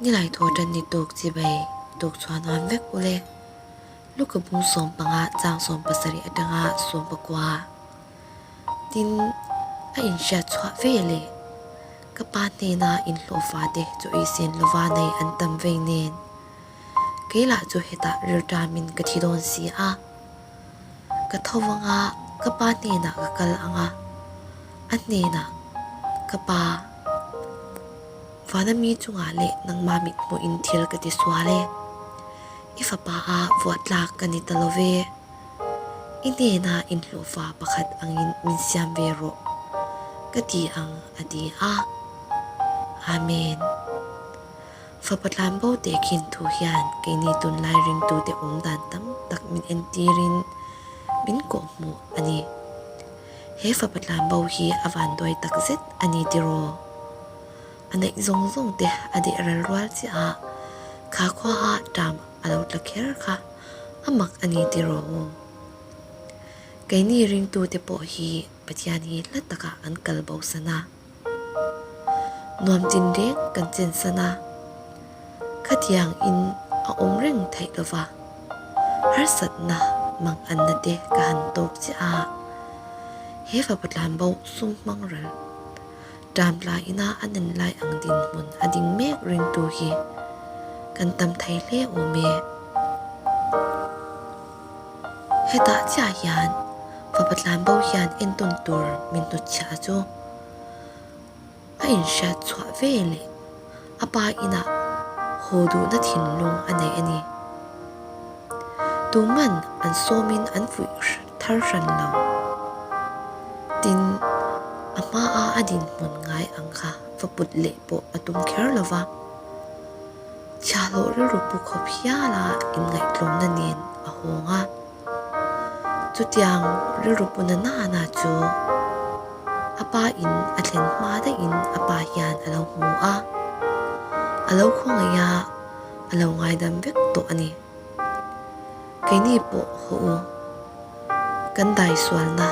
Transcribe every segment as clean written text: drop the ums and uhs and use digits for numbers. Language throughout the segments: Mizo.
Nilai thaw tan ni tuk chibai tuk chhuan nuam vek ule. Luka bung 15 chang 70 atanga 19. Tin, a inhriat chhuah ve leh ka pa hnena inhlawhfa te chu eisen lova nei an tam vei nen kei lah chu hetah rilṭamin ka thi dawn si a. Ka tho anga ka pa hnenah ka kal anga a hnenah ka pa vana mi chungah leh nangmah mithmuhin thil ka ti sual e. I fapa a vuah tlak ka ni ta lo ve. I hnena inhlawhfa pakhat angin min siam ve rawh ka ti ang a ti a. Amen. Fapa tlanbo teh khin thu hian keini tunlai ringtute awm dan tam tak min entirin min kawhhmuh a ni. He fapa tlanbo hi a vanduai tak zet a ni tiraw? A neih zawng zawng te a deh ral rual chiah a, kha khua a ṭam a lo tla kher kha a mak a ni tiraw u? Keini ringtute pawh hi Pathian hi hla takah kan kal bo san a. Nuam chin reng kan chen san a, khatiang in a awm reng theih lo va, harsatna mang anna te ka han tawk chiah a, he fapa tlanbo sum hmang ral ṭam tla ina a nen lai ang dinhmun a ding mek ringtu hi kan tam thei hle awm e. Hetah chiah hian fapa tlanbo hian entawn tur min hnutchhiah chu a inhriat chhuah ve leh a pa inah haw duhna thinlung a nei a ni. Tuman an sawmin an fuih thar hran lo. Tin, a hmaa a dinhmun ngai ang kha va put leh pawh a tum kher lo va. Chhiahhlawh rilru pu khawp hiala inngaihtlawmna nen a hawng a. Chutiang rilru pu na nana chu a pa in a thlen hma daihin a pa hian a lo hmu a, a lo khawngaih a, a lo ngaidam vek tawh a ni. Keini pawh haw u, kan daisualna,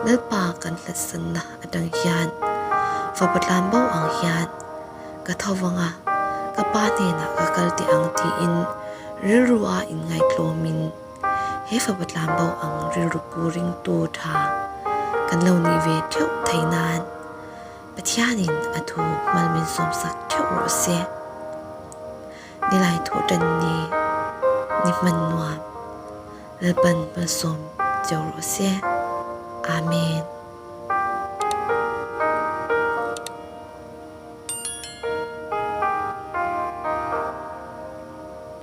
Lalpa kan hlatsanna atang hian fapa tlanbo ang hian ka tho vang a, ka pa hnenah ka kal teh ang tiin rilru a inngaihtlawmin he fapa tlanbo ang rilru pu ringtu tha kan lo nih ve theuh thei nan Pathianin a thu hmal min sawmsak theuh rawh se. Nilai thawh tan ni ni hman nuam Lalpan malsawm cheu rawh se. Amen.